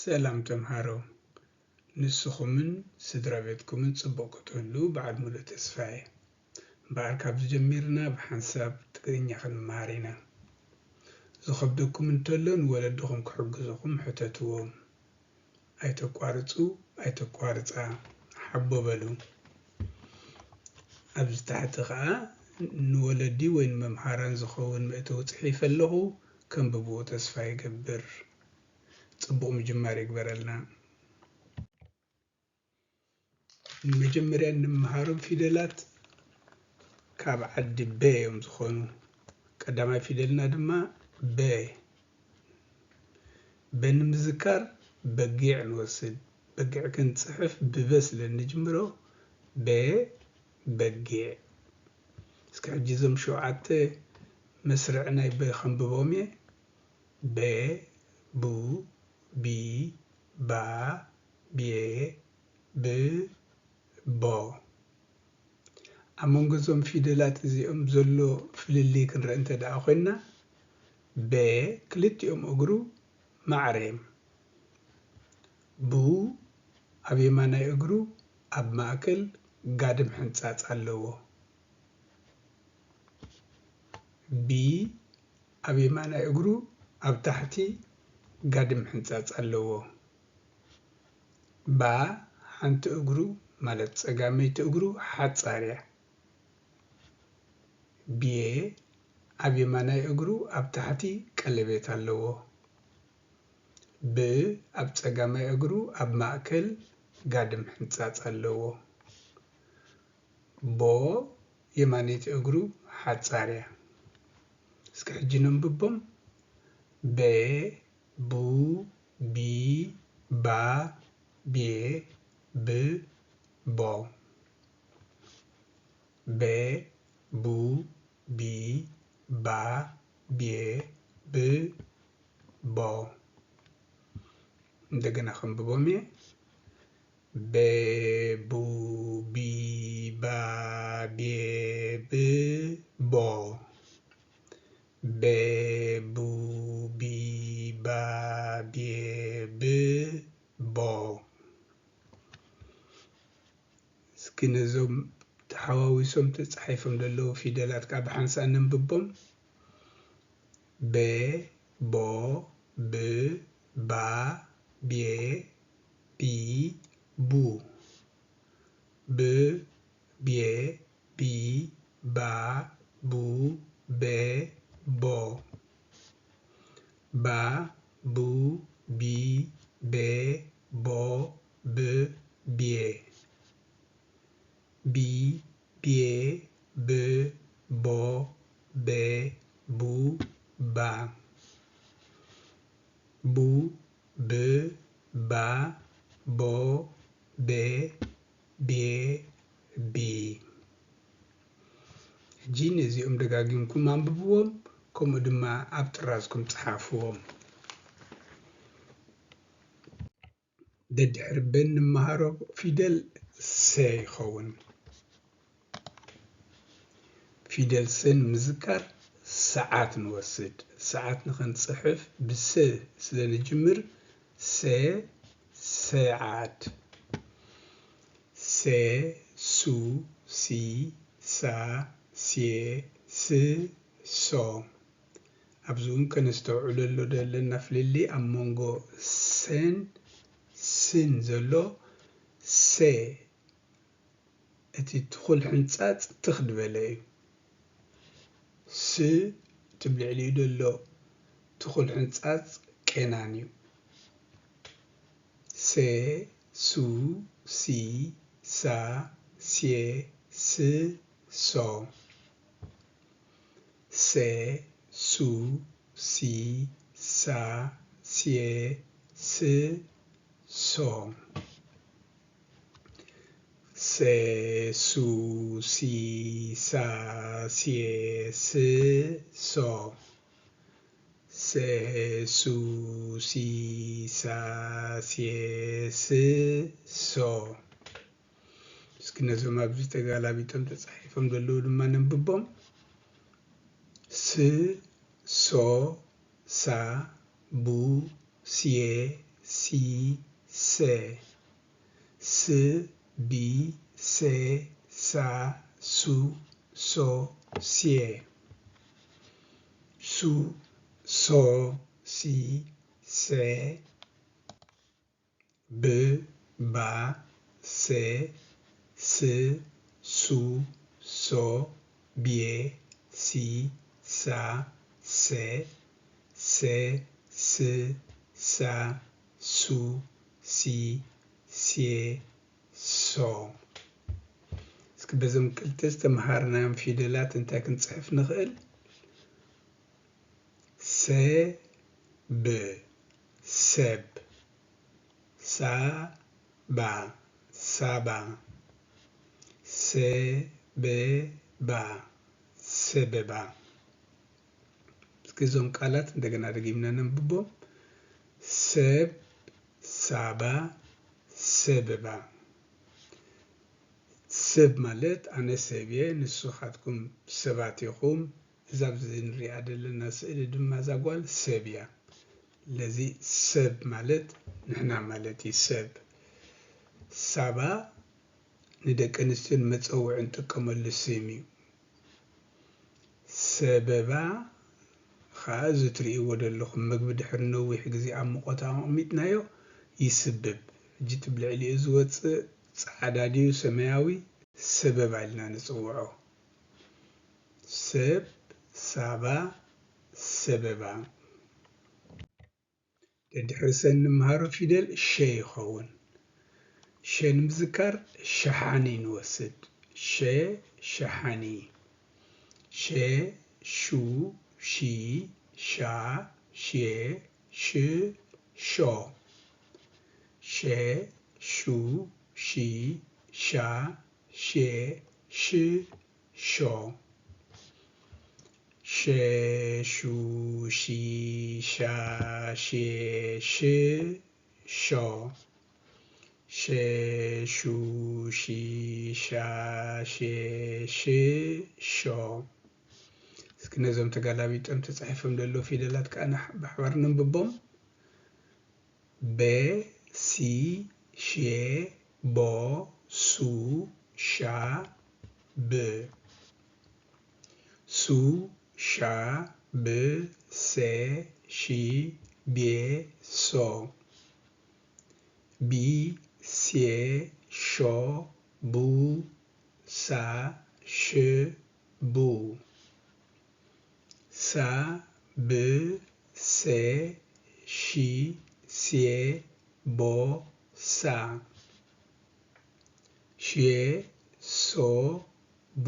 ሰላም ተምሃሮ፣ ንስኹምን ስድራ ቤትኩምን ጽቡቕ ክትህሉ በዓል ሙሉእ ተስፋ እየ። እምበኣር ካብዚ ጀሚርና ብሓንሳብ ትግርኛ ክንመሃር ኢና። ዝኸብደኩም እንተሎ ንወለድኹም ክሕግዙኹም ሕተትዎም። ኣይተቋርጹ፣ ኣይተቋርጻ፣ ሓቦ በሉ። ኣብዚ ታሕቲ ኸኣ ንወለዲ ወይ ንመምሃራን ዝኸውን መእተዊ ጽሒፈ ኣለኹ፣ ከንብብዎ ተስፋ ይገብር። ጽቡቕ ምጅማር ይግበረልና። ንመጀመርያ እንመሃሮም ፊደላት ካብ ዓዲ በ እዮም ዝኾኑ። ቀዳማይ ፊደልና ድማ በ። በ ንምዝካር በጊዕ ንወስድ። በጊዕ ክንጽሕፍ ብበ ስለ እንጅምሮ በ፣ በጊዕ። እስከ ሕጂ እዞም ሸውዓተ መስርዕ ናይ በ ከንብቦም እየ። በ፣ ቡ፣ ቢ፣ ባ፣ ቤ፣ ብ፣ ቦ። ኣብ መንጎ እዞም ፊደላት እዚኦም ዘሎ ፍልልይ ክንርኢ እንተ ደኣ ኮይንና፣ በ ክልቲኦም እግሩ ማዕረ እዮም። ቡ ኣብ የማናይ እግሩ ኣብ ማእከል ጋድም ሕንጻጽ ኣለዎ። ቢ ኣብ የማናይ እግሩ ኣብ ታሕቲ ጋድም ሕንጻጽ ኣለዎ። ባ ሓንቲ እግሩ ማለት ጸጋመይቲ እግሩ ሓጻር እያ። ብየ ኣብ የማናይ እግሩ ኣብ ታሕቲ ቀለቤት ኣለዎ። ብ ኣብ ጸጋማይ እግሩ ኣብ ማእከል ጋድም ሕንጻጽ ኣለዎ። ቦ የማነይቲ እግሩ ሓጻር እያ። እስከ ሕጂ ነንብቦም። በ፣ ቡ፣ ቢ፣ ባ፣ ቤ፣ ብ፣ ቦ። በ፣ ቡ፣ ቢ፣ ባ፣ ቤ፣ ብ፣ ቦ። እንደገና ከንብቦም እየ። በ፣ ቡ፣ ቢ፣ ባ፣ ቤ፣ ብ፣ ቦ። በ፣ ቡ፣ ቢ፣ ባ፣ ቤ፣ ብ፣ ቦ። እስኪ ነዞም ተሓዋዊሶም ተጻሒፎም ዘለዉ ፊደላት ከኣ ብሓንሳእ ነንብቦም። በ፣ ቦ፣ ብ፣ ባ፣ ቤ፣ ቢ፣ ቡ። ብ፣ ቤ፣ ቢ፣ ባ፣ ቡ፣ በ፣ ቦ። ባ፣ ቡ፣ ቢ፣ ቤ፣ ቦ፣ ብ፣ ቤ። ቢ፣ ቤ፣ ብ፣ ቦ፣ ቤ፣ ቡ፣ ባ። ቡ፣ ብ፣ ባ፣ ቦ፣ ቤ፣ ቤ፣ ቢ። ሕጂ ነዚኦም ደጋጊምኩም ኣንብብዎም፣ ከምኡ ድማ ኣብ ጥራዝኩም ጸሓፍዎም። ደድሕሪ በ እንመሃሮ ፊደል ሰ ይኸውን። ፊደል ሰ ንምዝካር ሰዓት ንወስድ። ሰዓት ንኸንጽሕፍ ብሰ ስለ ንጅምር፣ ሰ፣ ሰዓት። ሰ፣ ሱ፣ ሲ፣ ሳ፣ ሴ፣ ስ፣ ሶ። ኣብዚ እውን ከነስተውዕለሉ ዘለና ፍልልይ ኣብ መንጎ ሰን ስን ዘሎ፣ ሰ እቲ ትኹል ሕንጻጽ ትኽ ዝበለ እዩ። ስ እቲ ኣብ ልዕሊኡ ዘሎ ትኹል ሕንጻጽ ቄናን እዩ። ሰ፣ ሱ፣ ሲ፣ ሳ፣ ሴ፣ ስ፣ ሶ። ሰ፣ ሱ፣ ሲ፣ ሳ፣ ሴ፣ ስ፣ ሶ። ሰ፣ ሱ፣ ሲ፣ ሳ፣ ሴ፣ ስ፣ ሶ። ሰ፣ ሱ፣ ሲ፣ ሳ፣ ሴ፣ ስ፣ ሶ። እስኪ ነዞም ኣብዚ ተጋላቢጦም ተጻሒፎም ዘለዉ ድማ ነንብቦም። ስ፣ ሶ፣ ሳ፣ ቡ፣ ስየ፣ ሲ፣ ሰ። ስ፣ ቢ፣ ሰ፣ ሳ፣ ሱ፣ ሶ፣ ሴ። ሱ፣ ሶ፣ ሲ፣ ሰ። ብ፣ ባ፣ ሰ፣ ስ፣ ሱ፣ ሶ፣ ቤ፣ ሲ፣ ሳ፣ ሰ፣ ሰ፣ ስ፣ ሳ፣ ሱ፣ ሲ፣ ሴ፣ ሶ። እስኪ በዞም ክልተ ዝተምሃርናዮም ፊደላት እንታይ ክንጽሕፍ ንኽእል? ሰብ፣ ሰብ። ሳባ፣ ሳባ። ሰበባ፣ ሰበባ። እስኪ እዞም ቃላት እንደገና ደጊምና ነንብቦም። ሰብ፣ ሳባ፣ ሰበባ። ሰብ ማለት ኣነ ሰብ እየ፣ ንስኻትኩም ሰባት ኢኹም። እዛ ኣብዚ ንሪኣ ዘለና ስእሊ ድማ እዛ ጓል ሰብ እያ። ስለዚ ሰብ ማለት ንሕና ማለት እዩ። ሰብ። ሳባ ንደቂ ኣንስትዮ ንመጸውዒ እንጥቀመሉ ስም እዩ። ሰበባ ኸኣ እዚ ትርእይዎ ዘለኹም ምግቢ ድሕሪ ነዊሕ ግዜ ኣብ ሙቐት ኣቐሚጥናዮ ይስብብ። ሕጂ እቲ ብልዕሊኡ ዝወጽእ ጻዕዳ ድዩ ሰማያዊ? ሰበባ ኢልና ንጽውዖ። ሰብ፣ ሳባ፣ ሰበባ። ደድሕሪ ሰ እንምሃሮ ፊደል ሸ ይኸውን። ሸ ንምዝካር ሸሓኒ ንወስድ። ሸ፣ ሸሓኒ። ሸ፣ ሹ፣ ሺ፣ ሻ፣ ሼ፣ ሽ፣ ሾ። ሸ፣ ሹ፣ ሺ፣ ሻ፣ ሼ፣ ሽ፣ ሾ። ሸ፣ ሹ፣ ሺ፣ ሻ፣ ሼ፣ ሽ፣ ሾ። ሸ፣ ሹ፣ ሺ፣ ሻ፣ ሼ፣ ሽ፣ ሾ። እስኪ ነዞም ተገላቢጦም ተጻሒፎም ዘለዉ ፊደላት ከኣ ንሕ-፣ ብሓባር ነንብቦም። በ፣ ሲ፣ ሼ፣ ቦ፣ ሱ፣ ሻ፣ ብ። ሱ፣ ሻ፣ ብ፣ ሰ፣ ሺ፣ ቤ፣ ሶ። ቢ፣ ሴ፣ ሾ፣ ቡ፣ ሳ፣ ሽ፣ ቡ። ሳ፣ ብ፣ ሰ፣ ሺ፣ ሴ፣ ቦ፣ ሳ። ሼ፣ ሶ፣ ቡ፣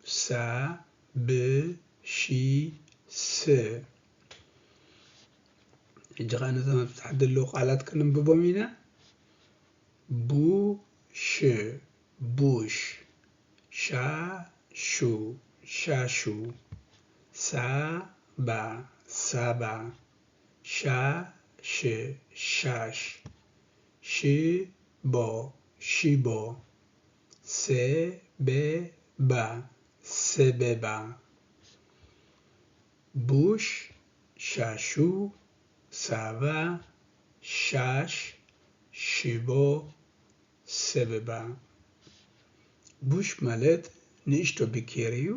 ሳ፣ ብ፣ ሺ፣ ስ። ሕጂ ኸኣ ነዞም ኣብ ታሕቲ ዘለዉ ቃላት ከነንብቦም ኢና። ቡ፣ ሽ፣ ቡሽ። ሻ፣ ሹ፣ ሻሹ። ሳ፣ ባ፣ ሳባ። ሻ፣ ሽ፣ ሻሽ። ሽ፣ ቦ፣ ሽቦ። ሰ፣ በ፣ ባ፣ ሰበባ። ቡሽ፣ ሻሹ፣ ሳባ፣ ሻሽ፣ ሽቦ፣ ሰበባ። ቡሽ ማለት ንእሽቶ ቢኬሪ እዩ።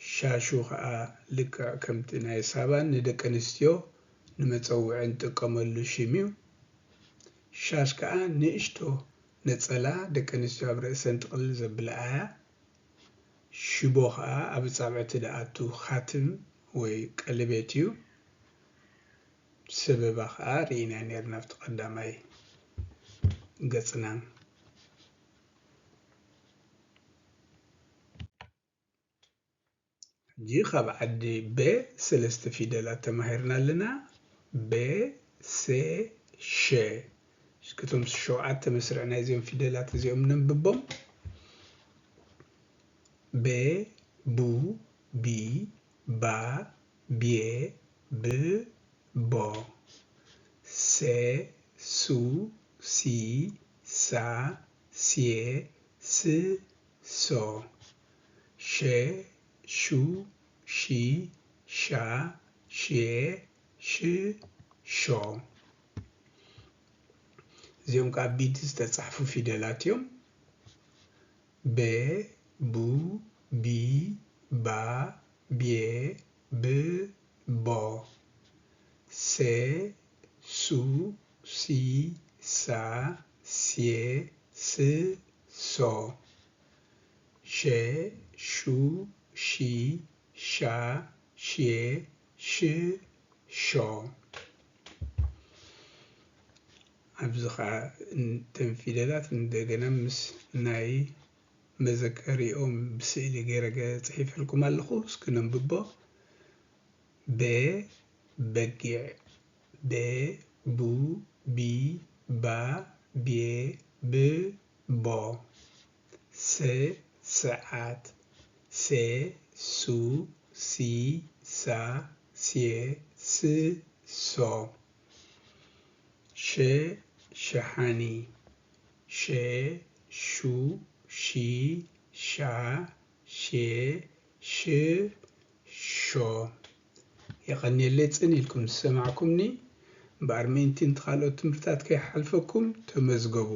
ሻሹ ኸኣ ልክዕ ከምቲ ናይ ሳባን ንደቂ ኣንስትዮ ንመጸውዒ እንጥቀመሉ ሽም እዩ። ሻሽ ከኣ ንእሽቶ ነጸላ ደቂ ኣንስትዮ ኣብ ርእሰን ጥቕልል ዘብልኣ እያ። ሽቦ ኸኣ ኣብ ኣጻብዕቲ ዝኣቱ ኻትም ወይ ቀለቤት እዩ። ሰበባ ኸኣ ርኢና ነርና ኣብቲ ቀዳማይ ገጽና። ሕጂ ካብ ዓዲ በ ሰለስተ ፊደላት ተማሂርና ኣለና። በ፣ ሰ፣ ሸ። እስኪ እቶም ሸውዓተ መስርዕ ናይዚኦም ፊደላት እዚኦም ነንብቦም። በ፣ ቡ፣ ቢ፣ ባ፣ ቤ፣ ብ፣ ቦ። ሰ፣ ሱ፣ ሲ፣ ሳ፣ ሴ፣ ስ፣ ሶ። ሸ፣ ሹ፣ ሺ፣ ሻ፣ ሼ፣ ሽ፣ ሾ። እዚኦም ከዓ ቢድ ዝተፃሕፉ ፊደላት እዮም። ቤ፣ ቡ፣ ቢ፣ ባ፣ ቤ፣ ብ፣ ቦ። ሴ፣ ሱ፣ ሲ፣ ሳ፣ ሴ፣ ስ፣ ሶ። ሸ፣ ሹ፣ ሺ፣ ሻ፣ ሼ፣ ሽ፣ ሾ። ኣብዚ ኸዓ እተን ፊደላት እንደገና ምስ ናይ መዘከሪኦም ብስእሊ ገይረ ገ-፣ ጽሒፈልኩም ኣለኹ። እስኪ ነንብቦ። ቤ፣ በጊዕ። ቤ፣ ቡ፣ ቢ፣ ባ፣ ቤ፣ ብ፣ ቦ። ሴ፣ ሰዓት። ሴ፣ ሱ፣ ሲ፣ ሳ፣ ሴ፣ ስ፣ ሶ። ሸ፣ ሸሓኒ። ሸ፣ ሹ፣ ሺ፣ ሻ፣ ሼ፣ ሽ፣ ሾ። የቐንየለይ ጽን ኢልኩም ዝሰማዕኩምኒ። እምበኣር ምእንቲ ካልኦት ትምህርትታት ከይሓልፈኩም ተመዝገቡ።